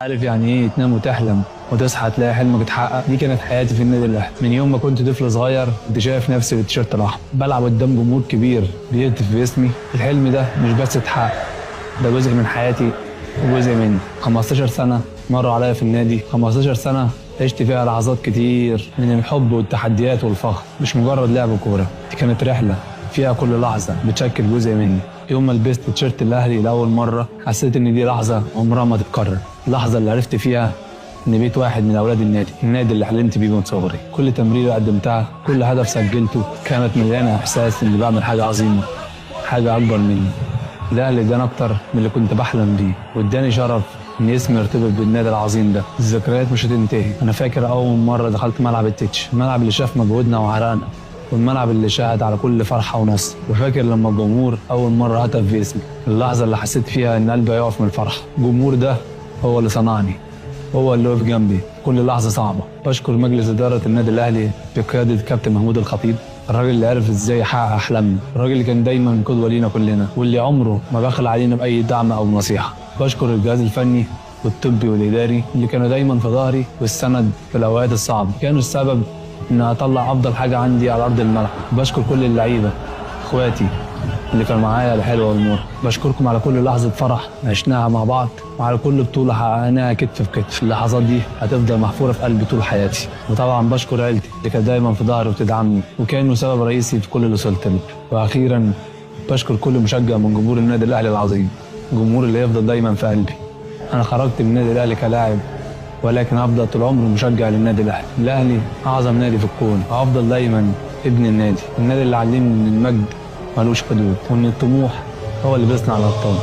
عارف يعني ايه تنام وتحلم وتصحى تلاقي حلمك اتحقق؟ دي كانت حياتي في النادي الاهلي. من يوم ما كنت طفل صغير كنت شايف نفسي بالتيشيرت الاحمر، بلعب قدام جمهور كبير بيهتف باسمي. الحلم ده مش بس اتحقق، ده جزء من حياتي وجزء مني. 15 سنة مروا عليا في النادي، 15 سنة عشت فيها لحظات كتير من الحب والتحديات والفخر. مش مجرد لعب كوره، دي كانت رحله فيها كل لحظة بتشكل جزء مني. يوم ما لبست تيشيرت الاهلي لاول مرة حسيت ان دي لحظة عمرها ما تتكرر، اللحظة اللي عرفت فيها ان بيت واحد من اولاد النادي، النادي اللي حلمت بيه من صغري. كل تمريره قدمتها، كل هدف سجلته، كانت مليانة احساس اني بعمل حاجة عظيمة، حاجة اكبر مني. الاهلي اداني اكتر من اللي كنت بحلم بيه، واداني شرف ان اسمي يرتبط بالنادي العظيم ده. الذكريات مش هتنتهي. انا فاكر اول مرة دخلت ملعب التتش، الملعب اللي شاف مجهودنا وعرقنا، والملعب اللي شاهد على كل فرحه ونصر. وفاكر لما الجمهور اول مرة هتف باسمي، اللحظة اللي حسيت فيها ان قلبي هيقف من الفرحة. الجمهور ده هو اللي صنعني، هو اللي وقف جنبي كل لحظة صعبة. بشكر مجلس ادارة النادي الاهلي بقيادة كابتن محمود الخطيب، الراجل اللي عرف ازاي يحقق احلامنا، الراجل اللي كان دايما قدوة لينا كلنا، واللي عمره ما بخل علينا باي دعم او نصيحة. بشكر الجهاز الفني والطبي والاداري اللي كانوا دايما في ظهري والسند في الاوقات الصعبة، كانوا السبب ان اطلع افضل حاجة عندي على ارض الملعب. بشكر كل اللعيبة اخواتي اللي كانوا معايا الحلوة والمرة. بشكركم على كل لحظة فرح عشناها مع بعض، وعلى كل بطوله حققناها كتف في كتف. اللحظات دي هتفضل محفورة في قلبي طول حياتي. وطبعا بشكر عيلتي اللي كانت دايما في ظهري وبتدعمني، وكانوا سبب رئيسي في كل اللي وصلت له. واخيرا بشكر كل مشجع من جمهور النادي الاهلي العظيم، الجمهور اللي يفضل دايما في قلبي. انا خرجت من النادي الاهلي كلاعب، ولكن هفضل طول عمري مشجع للنادي الاهلي. الاهلي اعظم نادي في الكون، وهفضل دايما ابن النادي، النادي اللي علمني ان المجد ملوش حدود، وان الطموح هو اللي بيصنع الابطال.